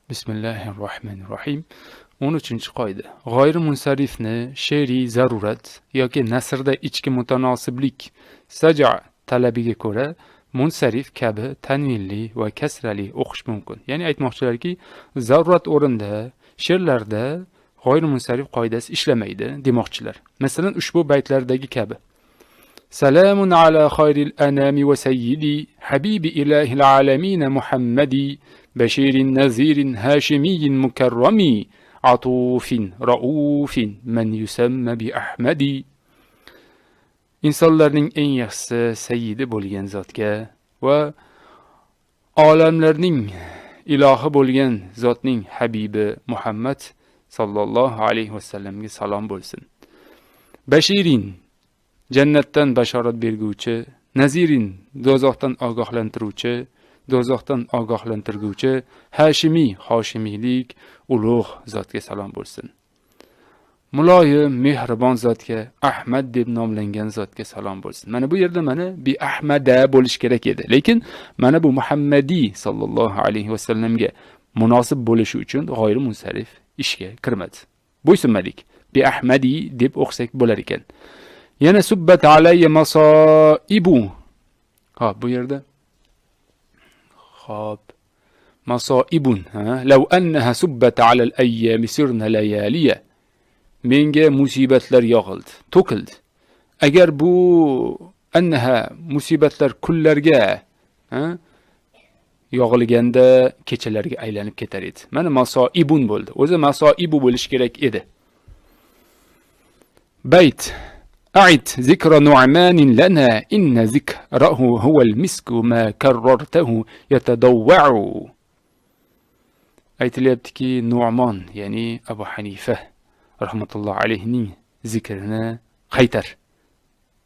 Bismillahirrohmanirrohim. 13-qoida. G'oyri munsarifni she'riy zarurat yoki nasrda ichki mutanosiblik saja talabiga ko'ra munsarif kabi tanvinli va kasrali o'qish mumkin. Ya'ni aytmoqchilarki, zarurat o'rinda she'rlarda g'oyri munsarif qoidasi ishlamaydi demoqchilar. Masalan, ushbu baytlardagi kabi: Salamun ala khayril anami va sayyidi habibi ilahil alamin Muhammadi bashirin nazirin hashimiyyin mukarrami atufin raufin man yusamma bi Ahmadi. Insonlarning eng yaxshisi sayyidi bo'lgan zotga va olamlarning ilohi bo'lgan zotning habibi Muhammad sallallohu alayhi vasallamga salom bo'lsin. Bashirin, jannatdan bashorat berguvchi, nazirin, do'zaxdan ogohlantiruvchi, do'zaxdan ogohlantirguvchi, Hashimiy, hoshimiylik ulug' zotga salom bo'lsin. Muloyim, mehribon zotga, Ahmad deb nomlangan zotga salom bo'lsin. Mana bu yerda mana bi Ahmada bo'lish kerak edi. Lekin mana bu Muhammadi sallallohu alayhi vasallamga munosib bo'lishi uchun g'oyri munsarif ishga kirmadi. Bo'ysunmadik. Bi Ahmadi deb o'qisak bo'lar ekan. Yana subbat alayya masaibu. Xo'p, bu yerda xo'p masaibun, ha, law annaha subbat ala al-ayyami sirna layaliya. Menga musibatlar yog'ildi, to'kildi. Agar bu annaha musibatlar kunlarga, ha, yog'ilganda kechalarga aylanib ketar edi. Mana masaibun bo'ldi. O'zi masaibu bo'lish kerak edi. Bayt أعد ذكر نعمان لنا إن ذكره هو المسك ما كررته يتضوع. Aytilyaptiki, Nu'mon, ya'ni Abu Hanifa rahmatulloh alayhining zikrini qaytar.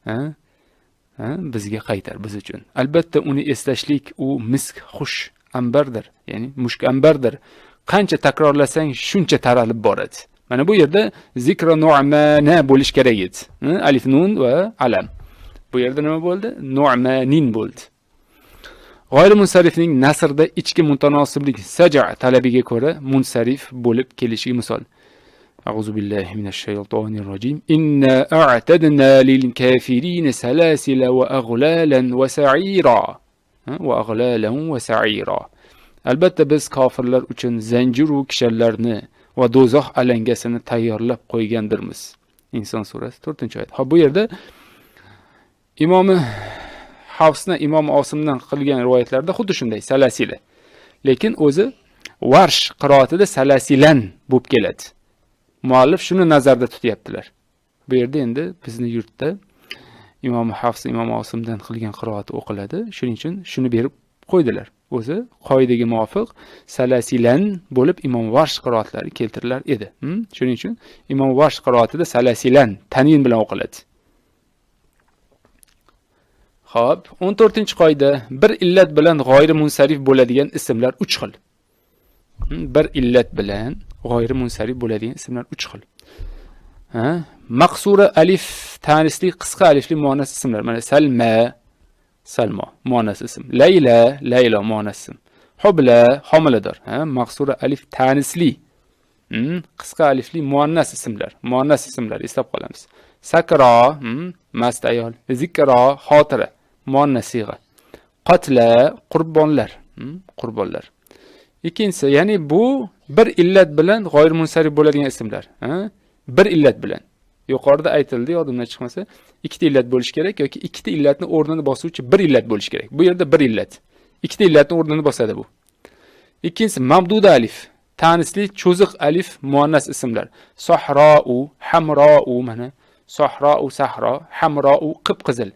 Ha? Ha? Bizga qaytar, biz uchun. Albatta uni eslashlik u misk xush ambardir, ya'ni mushk ambardir. Qancha takrorlasang shuncha taralib boradi. Mana bu yerda zikra nu'mana bo'lish kerak edi. Alif nun va alam. Bu yerda nima bo'ldi? Nu'manin bo'ldi. G'oyri munsarifning nasrda ichki mutanosiblik saja talabiga ko'ra munsarif bo'lib kelishiga misol. A'udhu billahi minash shaytonir rojim. Inna a'tadna lil kafirin salasila va aghlalan va sa'ira. Va aghlalan va sa'ira. Albatta biz kofirlar uchun zanjir va kishanlarni va do'zax alangasini tayyorlab qo'ygandirmiz. Inson surasi 4-oyat. Xo'p, bu yerda Imomi Hafsni Imom Osimdan qilgan rivoyatlarda xuddi shunday salasila. Lekin o'zi Varsh qiroatida salasilan bo'lib keladi. Muallif shuni nazarda tutyaptilar. Bu yerda endi bizni yurtda Imom Hafs Imom Osimdan qilgan qiroati o'qiladi. Shuning uchun shuni berib qo'ydilar. O'zi qoidaga muvofiq salasilan bo'lib Imom Varsh qiroatlari keltirilar edi. Shuning uchun Imom Varsh qiroatida salasilan tanvin bilan o'qiladi. Xo'p, 14-qoida bir illat bilan g'oyri munsarif bo'ladigan ismlar 3 xil. Bir illat bilan g'oyri munsarif bo'ladigan ismlar 3 xil. Ha, maqsura alif ta'nisli qisqa alifli muannas ismlar. Mana Salma, Salmo muannas ism. Layla, Laylo muannas ism. Hubla, homilador. Ha, maqsura alif ta'nisli qisqa alifli muannas ismlar. Muannas ismlar eslab qolamiz. Sakra, mast ayol. Zikra, xotira, muannas siyg'a. Qatla, qurbonlar, qurbonlar. Ikkinchisi, ya'ni bu bir illat bilan g'oyri munsarif bo'ladigan ismlar. Ha? Bir illat bilan. Yuqorida aytildi, yodimdan chiqmasa, ikkita illat bo'lish kerak yoki ikkita illatni o'rnini bosuvchi bir illat bo'lish kerak. Bu yerda bir illat. Ikkita illatni o'rnini bosadi bu. Ikkinchisi mamduda alif, ta'nisli cho'ziq alif muannas ismlar. Sahrau, hamrau, mana sahrau sahro, hamrau qip-qizil,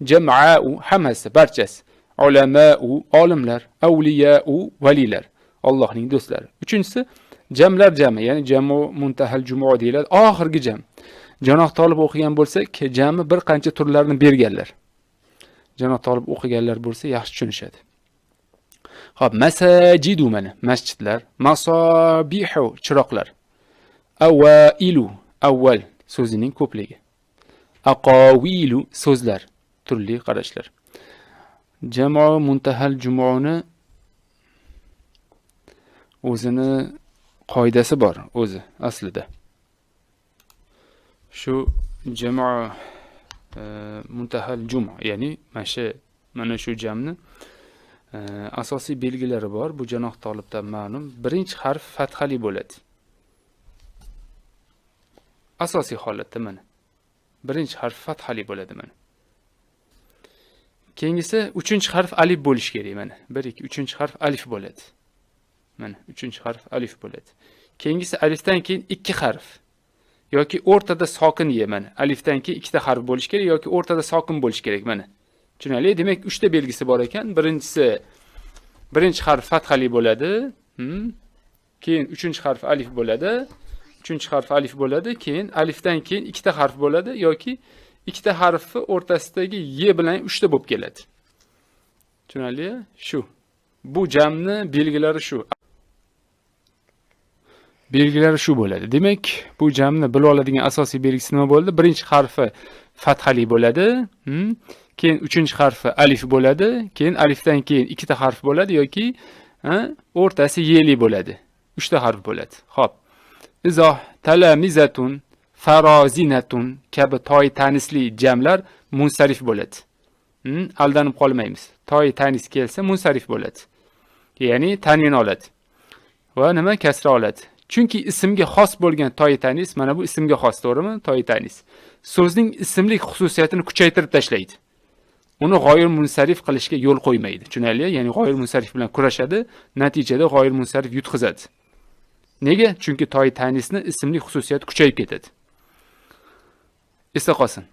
jam'au hammasi, barchasi, ulamau olimlar, avliyau valilar, Allohning do'stlari. Uchinchisi jamlar jami, ya'ni jamu muntahal jumu deyiladi, oxirgi jam. Janoh Tolib o'qigan bo'lsak, jami bir qancha turlarini berganlar. Janoh Tolib o'qiganlar bo'lsa yaxshi tushunishadi. Xo'p, masajidu mana masjidlar, masobihu chiroqlar. Avvailu avval so'zining ko'pligi. Aqawilu so'zlar, turli qarashlar. Jamoa muntahal jumuoni o'zini qoidasi bor o'zi aslida. Shu jamoa muntahal juma, ya'ni mana shu jamni asosiy belgilari bor. Bu janoh tolibdan ma'lum. Birinchi harf fathali bo'ladi. Asosiy holatda mana. Birinchi harf fathali bo'ladi mana. Keyingisi uchinchi harf alif bo'lishi kerak mana. 1 2 uchinchi harf alif bo'ladi. Mana uchinchi harf alif bo'ladi. Keyingisi alifdan keyin 2 harf yoki o'rtada sokin ye mana. Alifdan keyin ikkita harf bo'lishi kerak yoki o'rtada sokin bo'lishi kerak mana. Tushunarli? Demak, 3 ta belgisi bor ekan. Birinchisi, birinchi harf fathali bo'ladi. Keyin uchinchi harf alif bo'ladi. Uchinchi harf alif bo'ladi. Keyin alifdan keyin ikkita harf bo'ladi yoki ikkita harfi o'rtasidagi ye bilan 3 ta bo'lib keladi. Tushunarli? Shu. Bu jamni belgilari shu. Belgilari shu bo'ladi. Demak, bu jamni bila oladigan asosiy belgisi nima bo'ldi? Birinchi harfi fathali bo'ladi. Keyin uchinchi harfi alif bo'ladi. Keyin alifdan keyin ikkita harf bo'ladi yoki o'rtasi yeli bo'ladi. 3 ta harf bo'ladi. Xo'p. Izoh: talamizatun, farozinatun kabi toy tanisli jamlar munsarif bo'ladi. Aldanib qolmaymiz. Toy tanis kelsa munsarif bo'ladi. Ya'ni tanvin oladi. Va nima? Kasra oladi. Chunki ismga xos bo'lgan toy tanis, mana bu ismga xos, to'g'rimi? Toy tanis. So'zning ismlik xususiyatini kuchaytirib tashlaydi. Uni g'oyir munsarif qilishga yo'l qo'ymaydi. Tushunarli? Ya'ni g'oyir munsarif bilan kurashadi, natijada g'oyir munsarif yutqizadi. Nega? Chunki toy tanisni ismlik xususiyati kuchayib ketadi. Esda qolsin.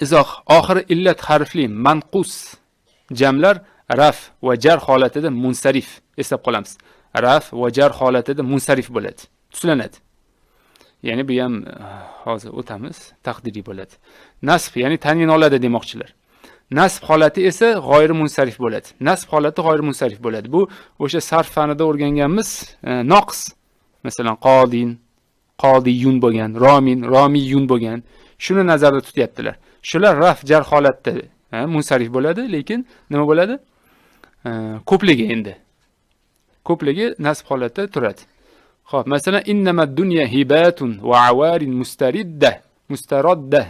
Izoh: oxiri illat harfli manqus jamlar raf va jar holatida munsarif. Eslab qolamiz. Raf va jar holatida munsarif bo'ladi. Tuslanadi. Ya'ni bu ham hozir o'tamiz, taqdiriy bo'ladi. Nasb, ya'ni tanvin oladi demoqchilar. Nasb holati esa g'oyri munsarif bo'ladi. Nasb holati g'oyri munsarif bo'ladi. Bu o'sha sarf fanida o'rganganmiz, noqis. Masalan, qodin, qodiyun bo'lgan, romin, romiyun bo'lgan. Shuni nazarda tutyaptilar. Shular raf jar holatda munsarif bo'ladi, lekin nima bo'ladi? Ko'pligi endi. Ko'pligi nasb holatda turadi. Xo'p, masalan, innamad dunya hibatun va awarin mustaridda, mustaradda.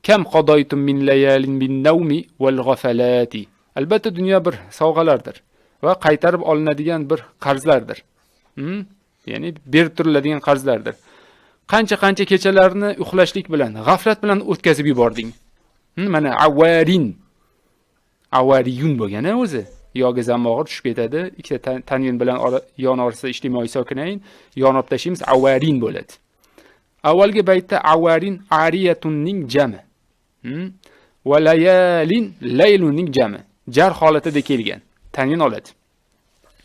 Kam qadoytum min layalin bin nawmi wal ghafalati. Albatta dunyo bir sovg'alardir va qaytarib olinadigan bir qarzlardir. Ya'ni berib turiladigan qarzlardir. Qancha-qancha kechalarni uxlashlik bilan, g'aflat bilan o'tkazib yubording. Mana awarin, awariyun bo'lgan o'zi. Yoga zammog'i tushib ketadi. Ikkita tanvin bilan yon orasida ijtimoiy sokinayn, yon olib tashlaymiz, awarin bo'ladi. Avvalgi baytda awarin ariyatunning jami. Va layalin laylunning jami. Jar holatida kelgan. Tanvin oladi.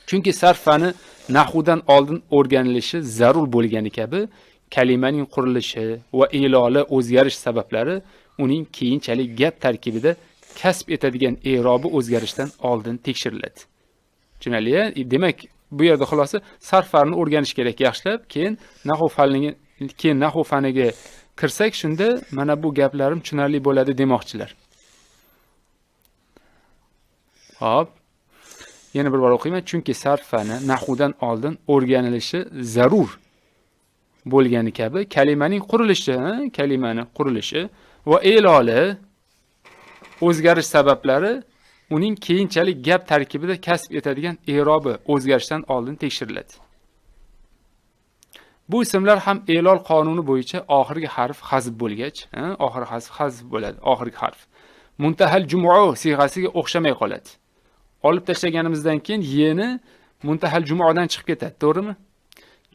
Chunki sarf fani nahvdan oldin o'rganilishi zarur bo'lgani kabi, kalimaning qurilishi va eloli o'zgarish sabablari uning keyinchalik gap tarkibida kasb etadigan i'robi o'zgarishdan oldin tekshiriladi. Tushunarli? Demak, bu yerda xulosa sarf fanini o'rganish kerak yaxshilab, keyin nahv faniga kirsak, shunda mana bu gaplarim tushunarli bo'ladi demoqchilar. Xo'p. Yana bir bor o'qiyman. Chunki sarf fani nahvdan oldin o'rganilishi zarur bo'lgani kabi, kalimaning qurilishi, va eloli o'zgarish sabablari uning keyinchalik gap tarkibida kasb etadigan i'robi o'zgarishdan oldin tekshiriladi. Bu ismlar ham elol qonuni bo'yicha oxirgi harf hazb bo'lgach, oxirgi harf hazb bo'ladi, oxirgi harf muntahal jumu'u siyg'asiga o'xshamay qoladi. Olib tashlaganimizdan keyin yeni muntahal jumu'dan chiqib ketadi, to'g'rimi?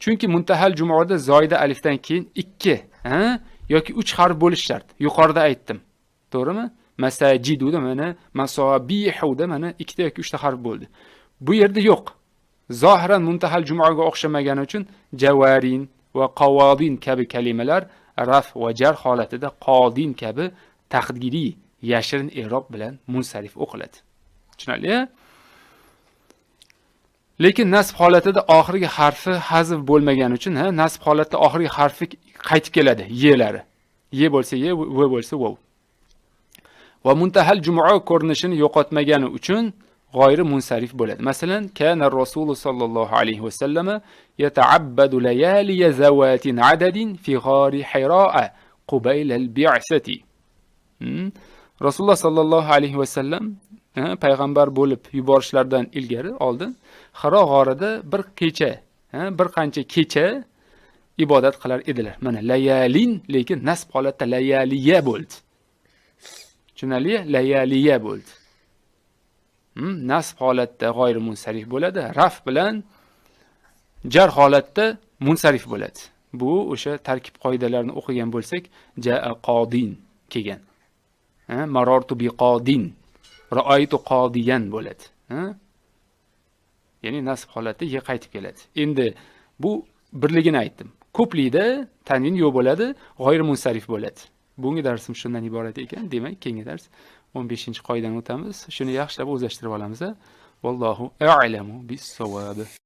Chunki muntahal jumu'da zoida alifdan keyin 2, yoki 3 harf bo'lishi shart. Yuqorida aytdim. To'g'rimi? Masajiduda mana, masobihuda mana 2 ta yoki 3 ta harf bo'ldi. Bu yerda yo'q. Zohiran muntahal jumu'ga o'xshamagani uchun javarin va qavodin kabi kalimalar raf va jar holatida qodin kabi taqdiriy yashirin i'rob bilan munsarif o'qiladi. Tushunarli? Lekin nasb holatida oxirgi harfi hazf bo'lmagani uchun, nasb holatda oxirgi harfi qaytib keladi, yelari. Ye bo'lsa ye, v bo'lsa vov. Va muntahal jumu'a ko'rinishini yo'qotmagani uchun g'oyri munsarif bo'ladi. Masalan, kana Rasululloh sallallohu alayhi va sallam yata'abbadu layaliya zawatin adadin fi ghari Hiraa qubayla al-bi'sati. Rasululloh sallallohu alayhi va sallam payg'ambar bo'lib yuborishlaridan ilgari oldin Hiro g'orida bir kecha, bir qancha kecha ibodat qilar edilar. Mana layalin, lekin nasb holatda layaliya bo'ldi. Tushunarli? Layaliya bo'ldi. Nasb holatda g'oyri munsarif bo'ladi, raf bilan jar holatda munsarif bo'ladi. Bu o'sha tarkib qoidalarini o'qigan bo'lsak, jaa qodin kelgan. Marartu bi qodin, ra'aytu qodiyan bo'ladi. Ya'ni nasb holatda ye qaytib keladi. Endi bu birligini aytdim. Ko'plikda tanvin yo'q bo'ladi, g'oyri munsarif bo'ladi. Bugungi darsim shundan iborat ekan. Demak, keyingi dars 15-qoidani o'tamiz. Shuni yaxshilab o'zlashtirib olamiz. Vallohu a'lamu bis-savob.